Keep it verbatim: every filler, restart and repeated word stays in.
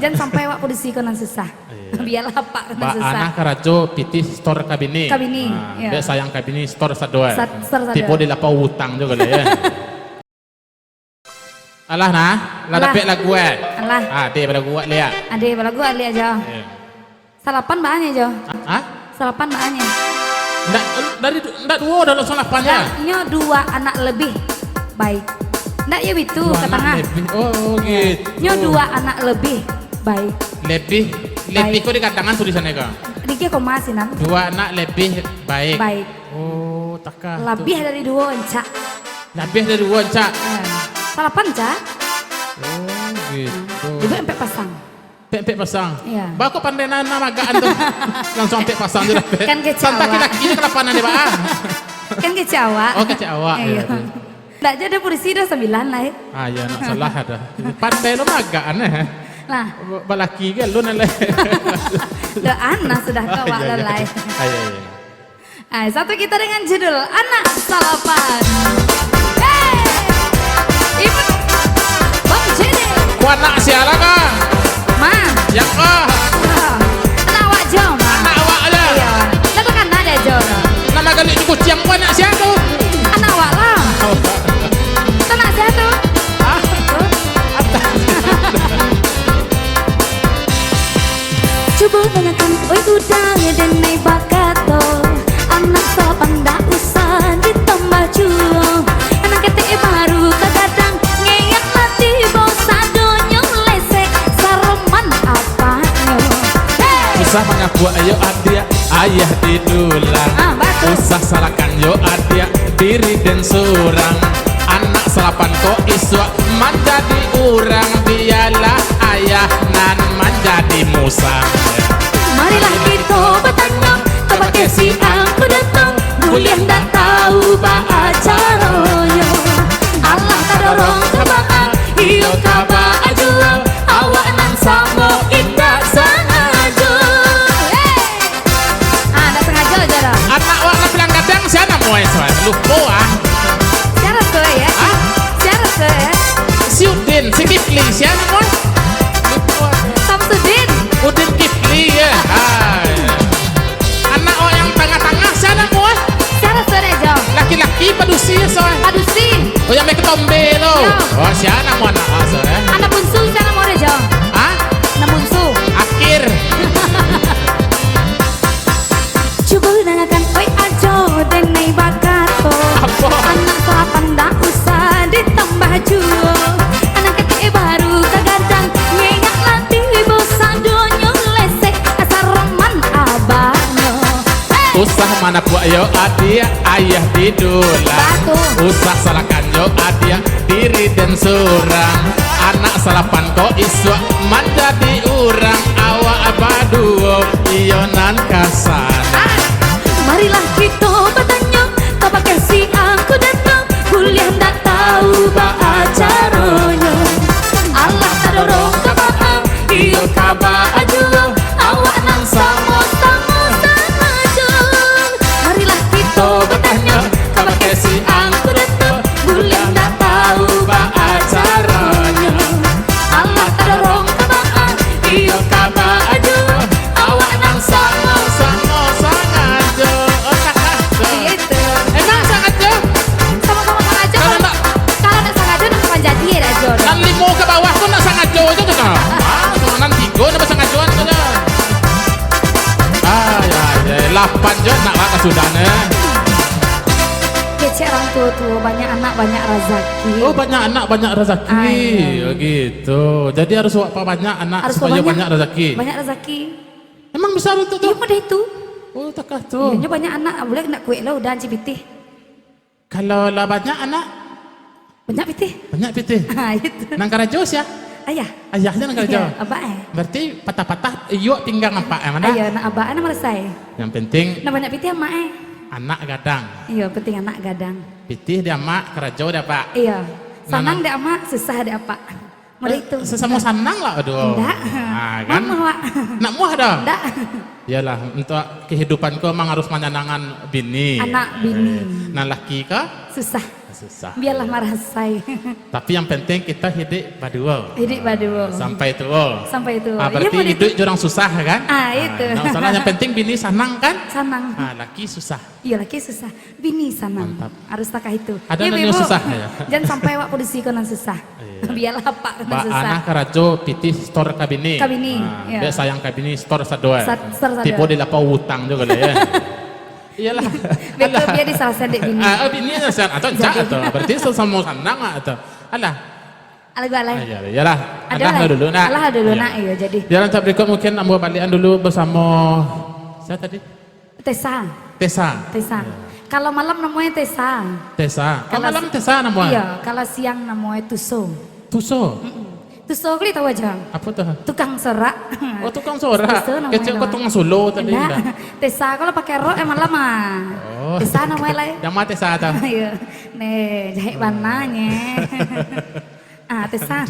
Jan sampai awak padusi ko nan susah. Iyo. Bialah apak ko nan susah. Baa nan karajo pitih setor ka bini. Ka bini, iyo. Dek sayang ka bini setor sado, eh. Sat-, setor sado. Tibo dilapau utang juo lai, eh. Alah nah, lah dapek lagu, eh. Alah. Ah, dek balagu awak liak. Ade balagu awak liak jo. Iyo. Salapan baanyo jo. Hah? Salapan baanyo. Ndak, dari du-, ndak duo dah langsung lapan ya? Ndak, nyo dua anak lebih baik. Ndak yo bitu ka tangah. Dua anak lebih. Oh, gitu. Nyo dua anak lebih baik. Lebih, lebih ko digadangan tulisannyo ko? Dikeh koma sinan. Dua anak lebih baik. Baik. Oh, takah tu. Labiah dari duo, encak. Labiah dari duo, encak. Eh, salapan, encak. Oh, gitu. Jadi ampek pasang. Pek-pek pasang. Iyo. Baa kok pandai nan, nan magakan tu. Langsung ampek pasang je lah, pek. Kan kecek awak. Santai laki-laki ni kelapanan dia, Pak. Kan kecek awak. Oh, kecek awak. Iyo. Iyo, iyo. Ndak jadi polisi dah sambilan lah, eh. Ah, iyo, ndak salah dah. Pandai lo magakan, eh. Lah. Ba-, balaki ke lo nan lai. Doa nah sudah tu awak lo lai. Iyo, iyo. Ah, iyo, iyo. Ah, satu kita dengan judul Anak Salapan. Hei! Ibu, Bang Jene. Ko anak sia lah, Kak? Ma. Sia ko? Ah, anak awak jo, Ma. Anak awak aja? Iyo. Ndak takana dek jo. Nan magalik di kuciang ko anak sia tu? Anak awak lah. Oh. Tu anak sia tu? Ah. Tu. Atas. Cubo tanyakan, oi, urang denai bakato, anak salapan ndak usah ditambah juo. Anak ketek baru ka gadang, ngeyak lah tibo sadonyo lesek, saroman apaknyo. Hei! Susah manyabuik, ayo adiak, ayah di dulang. Ah, batua. Usah salahkan yo adiak, diri den surang. Anak salapan ko isuak manjadi urang, bialah ayah nan manjadi musang. Marilah kito batanyo, kabake si angku dato, buliah ndak tau baa caronyo. Alah tadorong ka baa, iyo ka baa juo, awak nan samo indak sangajo. Hei! Ah, ndak sangajo jo dah. Anak awak nan bilang gadang, sia namoe, sia? Lupo, ah. Sia raso, yo? Hah? Sia raso, yo? Si Udin, si Kifli, sia namoe? Lupo, ah. Samsudin. Udin Kifli, yo. Hai. Anak awak yang tangah-tangah, sia namoe? Sia raso dek jo? Laki-laki, padusi, sia? Padusi. Oh, yang baik ketombe tu. Yo. Oh, sia namoe anak awak, sia? Anak bunsu, sia namoe dek jo? Hah? Anak bunsu. Akhir. Cubo dangakan, oi, ajo denai bakato. Apo? Anak salapan ndak usah ditambah juo. Anak ketek baru ka gadang, ngeyak lah tibo sadonyo lesek, saroman abaknyo. Hei! Usah manapuak yo adiak, ayah di dulang. Batua. Usah salahkan yo adiak, diri den surang. Anak salapan ko isuak manjadi urang, awak baduo iyo nan ka sanang. Ah, marilah kito batanyo, kabake si angku dato, buliah ndak tau baa caronyo. Alah tadorong ka baa, iyo ka baa juo, awak nan samo-samo sangajo. Marilah kito batanyo, kabake si angku dato, buliah ndak tau baa caronyo. Alah tadorong ka baa, iyo ka baa juo, awak nan samo-samo sangajo. Iyo itu. Emang sangajo? Samo-samo sangajo. Kalau ndak, kalau ndak sangajo, ndak akan jadi, yo, dak, Jo? Nan limo ka bawah tu ndak sangajo tu, tu, nah. Ah, kalau nan tigo ndak basangajoan tu, nah. Ah, yo, yo, lapan jo nak lah kasudahan, eh. Kecek urang tuo-tuo, banyak anak, banyak razaki. Oh, banyak anak, banyak razaki. Ah, iyo. Gitu. Jadi harus awak pabanyak anak supayo banyak razaki. Harus pabanyak. Banyak razaki. Emang bisa itu tu? Iyo, model itu. Oh, takah tu. Iyo, nyo banyak anak, buliah ndak kuek lo, udah ancik pitih. Kalau lah banyak anak? Banyak pitih. Banyak pitih. Ha, itu. Nan karajo sia? Ayah. Ayah se nan karajo? Iyo, apak, eh. Berarti patah-patah iyuak pinggang apak, eh, mano? Iyo, nak apak, eh, nan malesai. Yang penting. Nan banyak pitih amak, eh. Anak gadang. Iyo, penting anak gadang. Pitih di amak, karajo di apak. Iyo. Nah, sanang di amak, susah di apak. Model itu. Eh, sasamo sanang lah, aduh. Ndak. Ah, kan? Mamuah, Wak. Ndak mamuah dah? Ndak. Iyolah, untuak kehidupan ko emang harus manyanangkan bini. Anak bini. Eh, nan laki ko? Susah. Biarlah marasai. Tapi yang penting kita hidup baduo. Hidup baduo. Sampai tuo. Sampai tuo. Ah, berarti hidup jo urang susah, kan? Ah, itu. Ah, ndak masalah, yang penting bini sanang, kan? Sanang. Ah, laki susah. Iyo, laki susah. Bini sanang. Mantap. Harus takah itu. Ado nan susah, yo? Jan sampai awak padusi ko nan susah. Iyo. Biarlah apak ko nan susah. Anak karajo pitih setor ka bini. Ka bini, iyo. Dek sayang ka bini setor sadoe. Sat-, setor sadoe. Tibo di lapau utang juo lah, yo. Iyolah. Beko bia disalasaian dek bini. Ah, oh, bini salasaian. Atau jak atau. Berarti samo-samo sanang atau. Alah. Alah, gua alai. Ah, iyolah, iyolah. Alah dulu, nak. Alah dulu, nak. Iyo, jadi. Di lantai berikut mungkin ambo balikan dulu bersama, siapa tadi? Tesa. Tesa. Tesa. Iyo. Kalau malam namonyo Tesa. Tesa. Kalau malam Tesa namonyo? Iyo, kalau siang namonyo Tuso. Tuso? Mm-mm. Tuso ko tahu aja. Apo tu? Tukang sorak. Oh, tukang sorak. Tuso namonyo. Kecek ko tukang solo tadi. Ndak. Tesa kalau pakai rok, eh, malam ah. Oh. Tesa namonyo lai. Jan ma Tesa tu. Iyo. Neh, jahek bana nyo. Ah, Tesa.